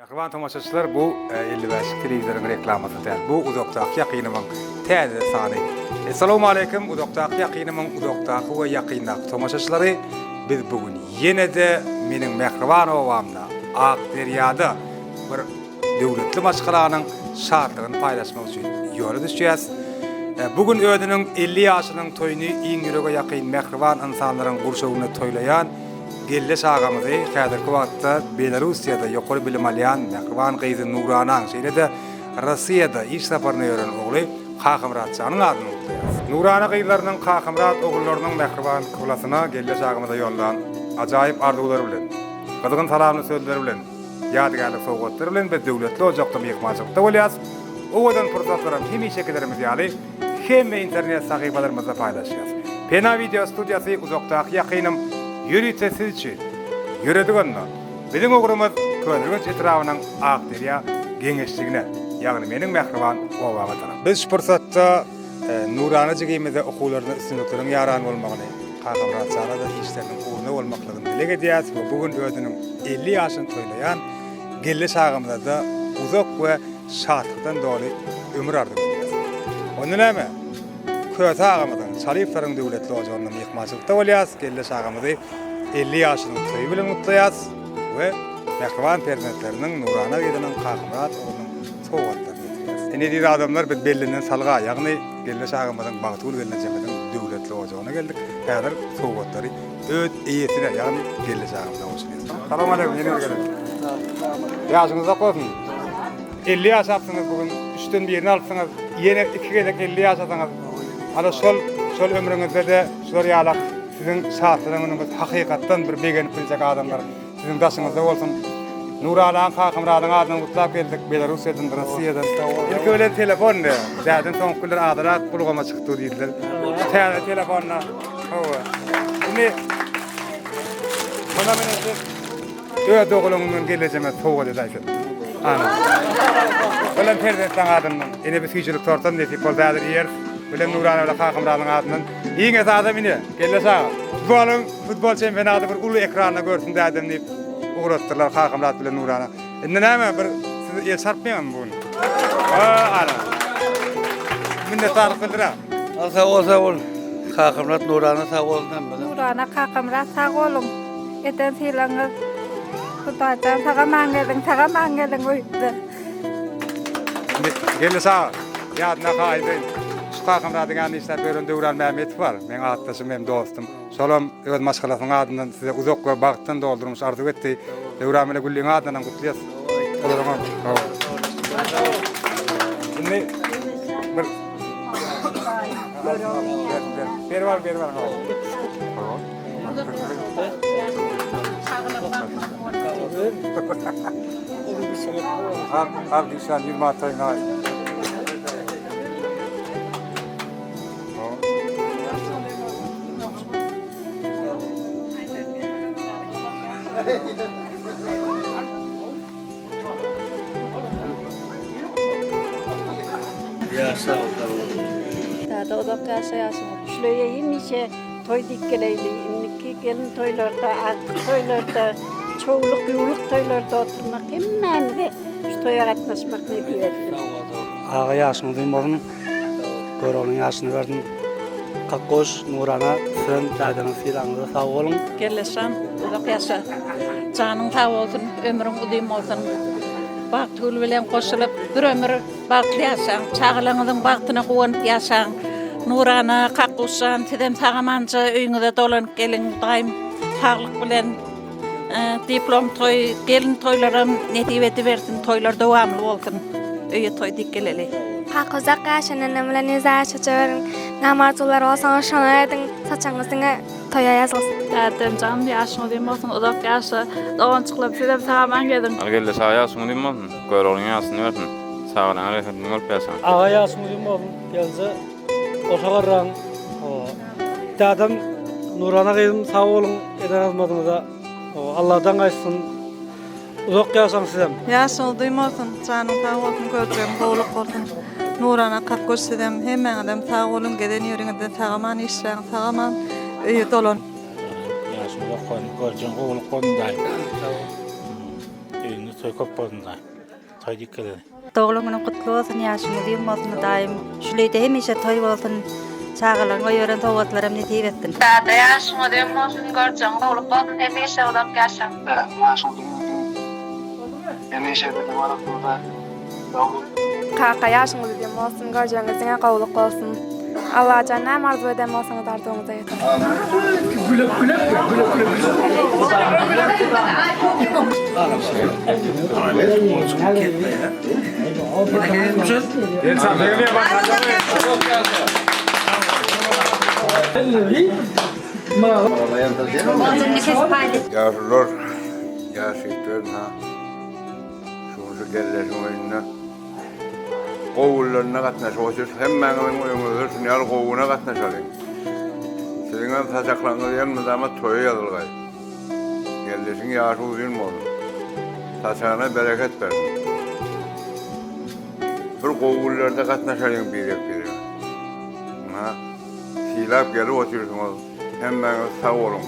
Mähriban tomaşaçylar bu 55 telewizoryň reklamasy däl. Bu uzakdaky ýakynymyň täze sany. Essalawmaleýkim uzakdaky ýakynymyň uzakdaky we ýakyndaky tomaşaçylary. Biz bu gün ýene-de meniň mähriban obamda Akderýada bir döwletli maşgalanyň şatlygyny paýlaşmak üçin ýola düşýäs. Bu gün özüniň 50 ýaşynyň toýuny iň ýürege ýakyn mähriban ynsanlaryň gurşawynda toýlaýan Gelleş agamyzy häzirki wagtda Belarussiýada ýokary bilim alýan mähriban gyzy Nuranaň, şeýle-de Rossiýada iş saparynda ýören ogly Kakamyrat janyň adyny gutlaýarys. Nurana gyzlarynyň Kakamyrat ogullarynyň mähriban kyblasyna Gelleş agamyza ýollan ajaýyp arzuwlary bilen, gyzgyn salamly sözleri bilen, ýadygärlik sowgatlary bilen biz döwletli ojakda myhmançylykda bolýarys. Owadan pursatlaram hemişekilerimiz ýaly Hemme internet sahypalarymyzda paýlaşýas. Pena wideo studiýasy uzakdaky ýakynym ýörite siz üçin. Ýöredik onda. Biziň ugrumyz Köneürgenç etrabynyň Akderýa geňeşligine, ýagny meniň mähriban obama tarap. Biz şu pursatda Nurana jigimize okuwlarynda üstünlikleriň ýaran bolmagyny, Kakamyrat jana-da işleriniň ugruna bolmaklygyny dileg edýäs we bu gün özüniň 50 ýaşyny toýlaýan Gelleş agamyza-da uzak we şatlykdan doly ömür arzuw edýäris. Onda näme? Köse agamyzyň, Çalyýewleriň döwletli ojagynda myhmançylykda bolýarys, Gelleş agamyzy 50 ýaşynyň toýy bilen gutlaýarys we mähriban perzentleriniň Nurana gyzynyň, Kakamyrat oglunyň sowgatlaryny ýetirýäris. Ine eziz adamlar, biz bellenen salga, ýagny Gelleş agamyzyň, Bagtygül gelnejemiziň döwletli ojagyna geldik. Häzir sowgatlary öz eýesine, ýagny Gelleş agamyza gowşurýarys. Salam aleýkum, ýene bir gezek. Ýaşyňyz uzak bolsun. 50 ýaşapsyňyz bu gün, üçden birini alypsyňyz. Ýene iki gezek 50 ýaşasaňyz, ana şol şol ömrüňizde-de şular ýalak siziň şatlanan günüňiz hakykatdan bir begenip biljek adamlar siziň daşyňyzda bolsun. Nuralaň Kakamyradyň adyndan gutlap geldik Belarussiýadan, Rossiýadan. Ilki bilen telefon däden soňky günler azyrak ulgama çykdy diýdiler. Täze telefonda. Hawa. Indi Şonda men siz öz dogulanyňdan gelejeme sowgat edäýsin. Ana. Bilen perzentleň adyndan. Ene bir süýjülik tortam nesip bolsa häzir iýeris. Bilen Nurana bilen Kakamyradyň adyndan. Iň esasam ine, Gelleş aga. Futbolyň futbol çempionaty bir uly ekranda görsün dädem diýip ugratdyrlar Kakamyrat bilen Nurana. Indi näme bir siz el çarpmaýaňyzmy bu gün? Ana. Minnetdarlyk bildirýän. Sag bol, sag bol. Kakamyrat Nurana sag bolsun hemmeden. Nurana Kakamyrat sag boluň. Eden sylagyňyz Hudaýjan sag-aman geliň, sag-aman geliň öýümize. Geldi sag, ýadyna gaýdaýyn. Şu Kakamyradyň ýanynda işläp ýören Döwran Mämetow bar. Meň atdaşym hem dostum. Şolam öz maşgalasynyň adyndan size uzak we bagtdan doly durmuş arzuw etdi. Döwran bilen Gülliň adyndan hem gutlaýas. Olaryňam. Indi bir Ber ber ber ber. Al al dişan 100 manat toýuňa. Ýaşa sag bol. Dada uzak ýaşa ýaşyň. Şuleýe hemişe toý diýip geleýli. Indiki gelin toýlarda, agtyk toýlarda, çowluk, ýuwluk toýlarda oturmak hemmämize şu toýa gatnaşmak nesip etsin. Aga ýaşyň uzyn bolsun. Göroglyň ýaşyny bersin. Kakgoş, Nurana, sizem dädeňiz sylagyňyza sag boluň. Gelleşjan uzak ýaşa. Janyň sag bolsun, ömrüň uzyn bolsun. Bagtygül bilen goşulyp bir ömür bagtly ýaşaň. Çagalaryňyzyň bagtyna guwanyp ýaşaň. Nurana, Kakguşjan sizem sag-amanja öýüňize dolanyp geliň. Hudaýym saglyk bilen Diplom toý, gelin toýlaram nesip edibersin, toýlar dowamly bolsun. Öýe toý diýip geleli. Kaka uzak ýaşa nenem bilen ýüze aşaça beriň. Näme arzuwlar bolsaňyz şony ediň. Saçagyňyz diňe toýa ýazylsyn. Dädemjan ýaşyň uzyn bolsun uzak ýaşa. Doganjyklarym sizem sag-aman geziň. Geldi şa ýaşyň uzyn bolsun, Göroglyň ýaşyny bersin, çagalaňa rehetini görüp ýaşa. Aga ýaşyň uzyn bolsun gelje goşa garraň. Dädem Nurana gyzym sag boluň eden hyzmatyňyza Alladan gaýtsyn uzak ýaşaň sizem. Ýaşyň uzyn bolsun, janyň sag bolsun, görjegiň gowluk bolsun. Nurana Kakgöz sizem hemmäňizem sag boluň, gezen ýeriňizde sag-aman işläň, sag-aman öýe dolan. Ýaşyň uzak bolsun, görjegiň gowluk bolsun daýym. Öýüňde. Toý köp bolsun daýy. Toý diýip geleli. Doglan günüň gutly bolsun ýaşyň uzyn bolsun Hudaýym şuleýde hemişe toý bolsun çagalaryň goýberen sowgatlaram nesip etsin. Dada ýaşyň uzyn bolsun görjegiň gowluk bolsun hemişe uzak ýaşa. Ýaşyň uzyn bolsun hemişe biziň arasymyzda sag bol. Kaka ýaşyňyz uzyn bolsun görjegiňiz diňe gowluk bolsun. Allajan näme arzuw eden bolsaňyz arzuwyňyza ýetirsin. Ýaşulular, ýaş ýigitler ynha, şu gün şu gelleşiň öýünde gowy günlerine gatnaşyp otyrys. Hemmäňiziň öýüňizde şuny ýaly gowy güne gatnaşalyň. Siziňem saçaklaryňyz elmydama toýa ýazylgaý. Gelleşiň ýaşy uzyn bolsun. Saçagyna bereket bersin. Bir gowy günlerde gatnaşalyň birek-birege. Ynha, sylap gelip otyrsyňyz. Hemmäňiz sag boluň.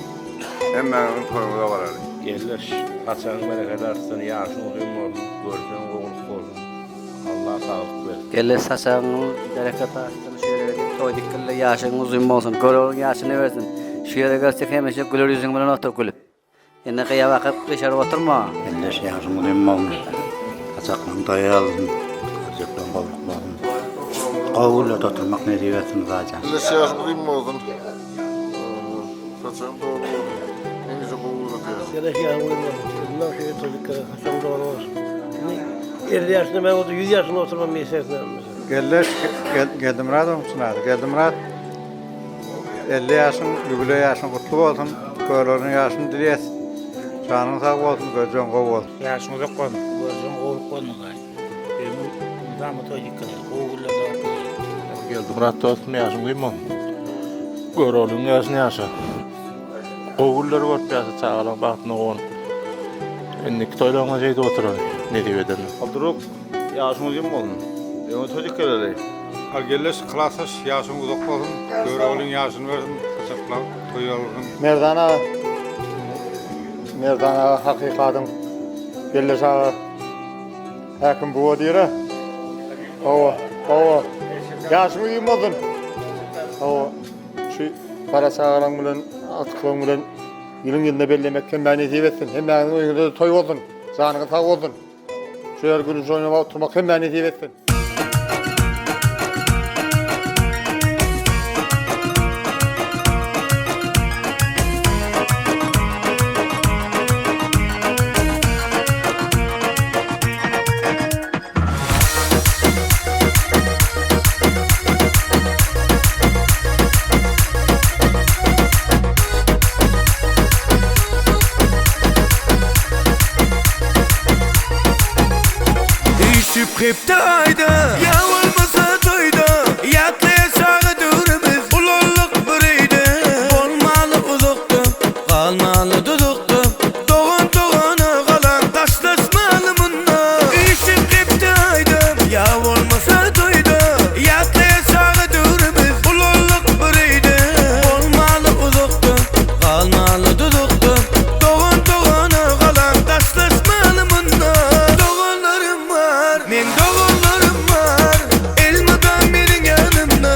Hemmäňiziň toýuňyza baraly. Gelleş, saçagyň bereket artsyn, ýaşyň uzyn bolsun, görseň gowulyk bolsun. Allah saglyk bersin. Gelleş saçagyň bereket artsyn, şu ýere gelip toý dikildi, ýaşyň uzyn bolsun, Göroglyň ýaşyny bersin. Şu ýere gelsek hemişe güler ýüzüň bilen otur gülüp. Indi gyýa bakyp gyşaryp oturma. Elleş ýaşyň uzyn bolsun. Saçaklaryň toýa ýazylsyn. Görjekleriň gowluk bolsun. Gowy günlerde oturmak nesip etsin Hudaýjan. Elleş ýaşyň uzyn bolsun. Saçagyň doly bolsun. Hemişe gowy günlerde ýaşa. Elleş ýaşyň uzyn bolsun. Mundan şeýle toý dikele saçagyň doly bolsun. Indi 50 ýaşynda men bolsa 100 ýaşynda oturmam miýesser etsin. Gelleş Geldimyrat oňçun ady. Geldimyrat 50 ýaşyň, ýubileý ýaşyň gutly bolsun. Körleriň ýaşyny dileýäs. Janyň sag bolsun, gözleň gowy bolsun. Ýaşyň uzak bolsun, gözleň gowluk bolsun Hudaý. Ömrüň mydama toý dikgene, gowy günlerde gatnaşaý. Geldimyrat dostum ýaşyň uzyn bolsun. Göroglyň ýaşyny ýaşa. Gowy günleri görüp ýaşa çagalaň bagtyna guwanyp. Indiki toýlaryňda şeýdip oturaly nesip edende. Abduruk ýaşyň uzyn bolsun. Öňe toý dikkeleli. Gelleş klasdaş ýaşyň uzak bolsun Göroglyň ýaşyny bersin saçaklap toý bolsun. Merdan aga Merdan aga hakykadyň Gelleş aga häkim buwa diýra hawa hawa ýaşyň uzyn bolsun hawa şu gara çagalaň bilen agtyklaň bilen ýylyň ýylyna bellemek hemmä nesip etsin hemmäňiziň öýüňizde toý bolsun janyňyz sag bolsun. Şu ýer gülüş oýnap oturmak hemmä nesip etsin. Üýşüp hepde aýda Ýa bolmasa toýda Ýatlaýas çaga döwrümiz Ulaldyk bir öýde Bolmaly uzakda Galmaly duzakda Dogan dogana galan Daşlaşmaly munda Üýşüp hepde aýda Ýa bolmasa toýda Ýatlaýas çaga döwrümiz Ulaldyk bir öýde Bolmaly uzakda Galmaly duzakda Dogan dogana galan Daşlaşmaly munda Doganlarym bar Meň doganlarym bar Elmydam meniň ýanymda.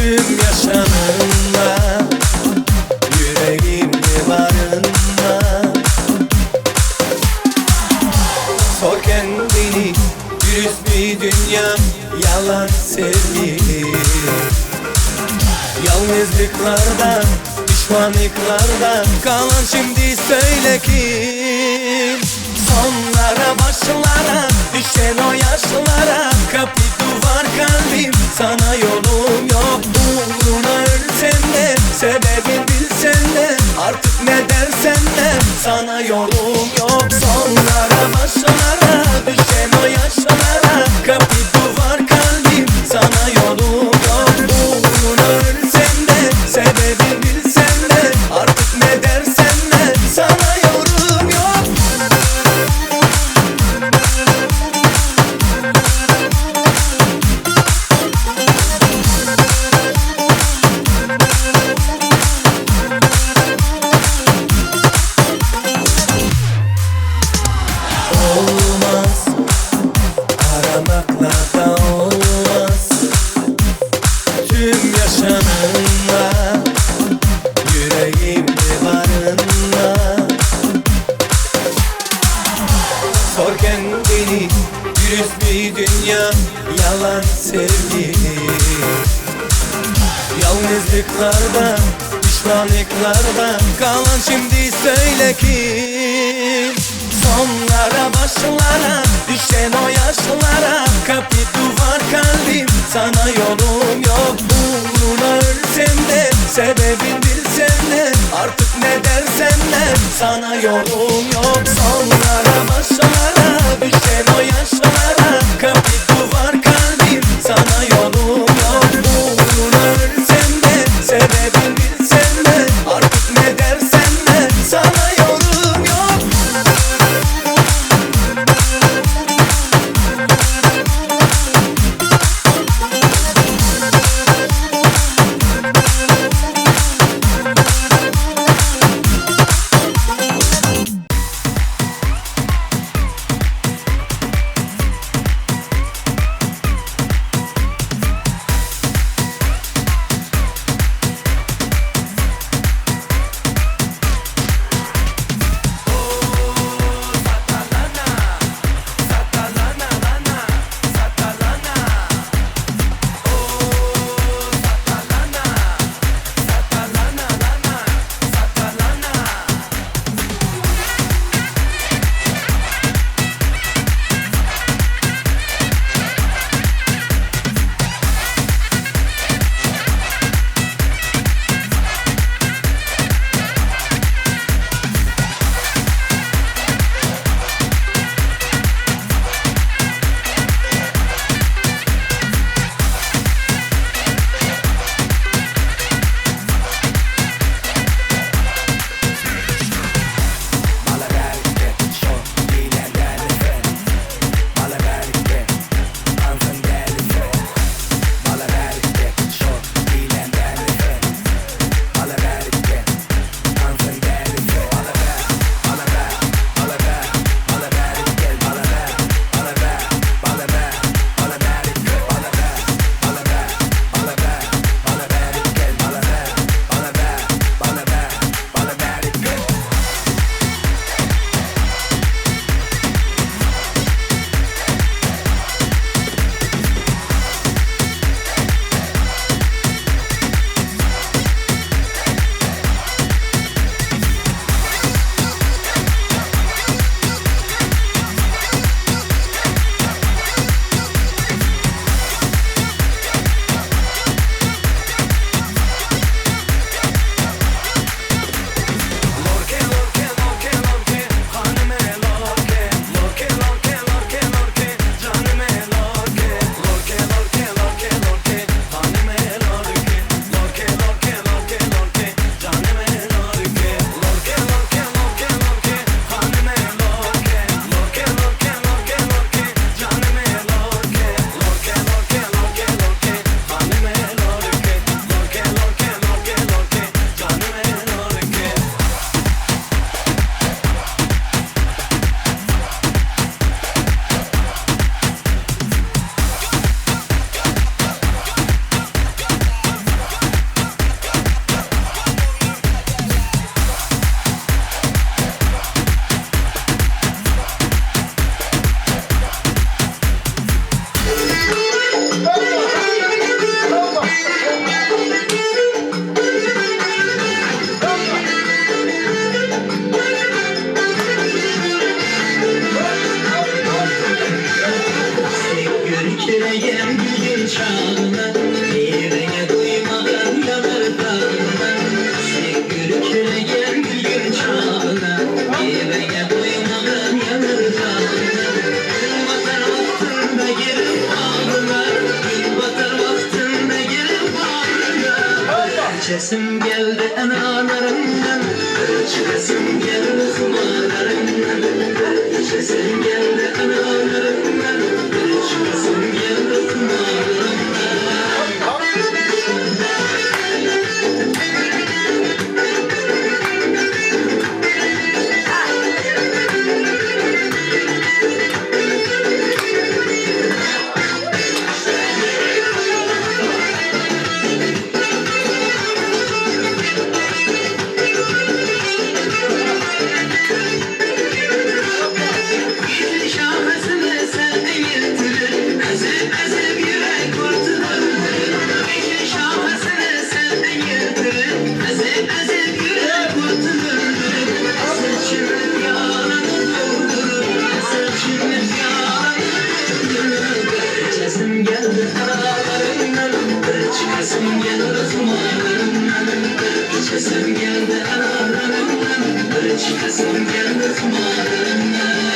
Tüm yaşamımla Yüreğimde barınma Sor kendini Dürüst bir dünya Yalan sevgi Yalnızlıklardan Pişmanlıklardan Kalan şimdi söyle kim Sonlara başlara Düşen o yaşlara Kapı duvar kalbim Sana yolum yok Uğruna ölsem de Sebebin bilsen de Artık ne dersen de Sana yolum yok Sonlara başlara Düşen o yaşlara Kapı duvar kalbim Sana yolum yok Uğruna ölsem de Sebebin bilsen de Artık ne dersen de Sana yorum yok Olmaz Aramakla da olmaz Tüm yaşamımla Yüreğimde barınma Sor kendini Dürüst bir dünya Yalan sevgi Yalnızlıklardan Pişmanlıklardan Kalan şimdi söyle kim Sonlara başlara Düşen o yaşlara Kapı duvar kalbim Sana yolum yok Uğruna ölsem de Sebebin bilsem de Artık ne dersen de Sana yolum yok Sonlara başlara Düşen o yaşlara Kapı duvar kalbim Sana yolum yok Uğruna ölsem de Sebebin bilsem de Artık ne dersen de Sana yorum yok içesim geldi analarından Bir çıkasım geldi humarlarından Bir içesim geldi analarından Bir çıkasım geldi humarlarından Bir şahesini sen yitirir Ezip ezip yürek kurtulur Bir şahesini sen yitirir Ezip ezip yürek kurtulur Seçimim yalanı doldurur Seçimim yalanı doldurur İçesim geldi aralarından Çıkasım geldi kumarlarından İçesim geldi aralarından Çıkasım geldi kumarlarından.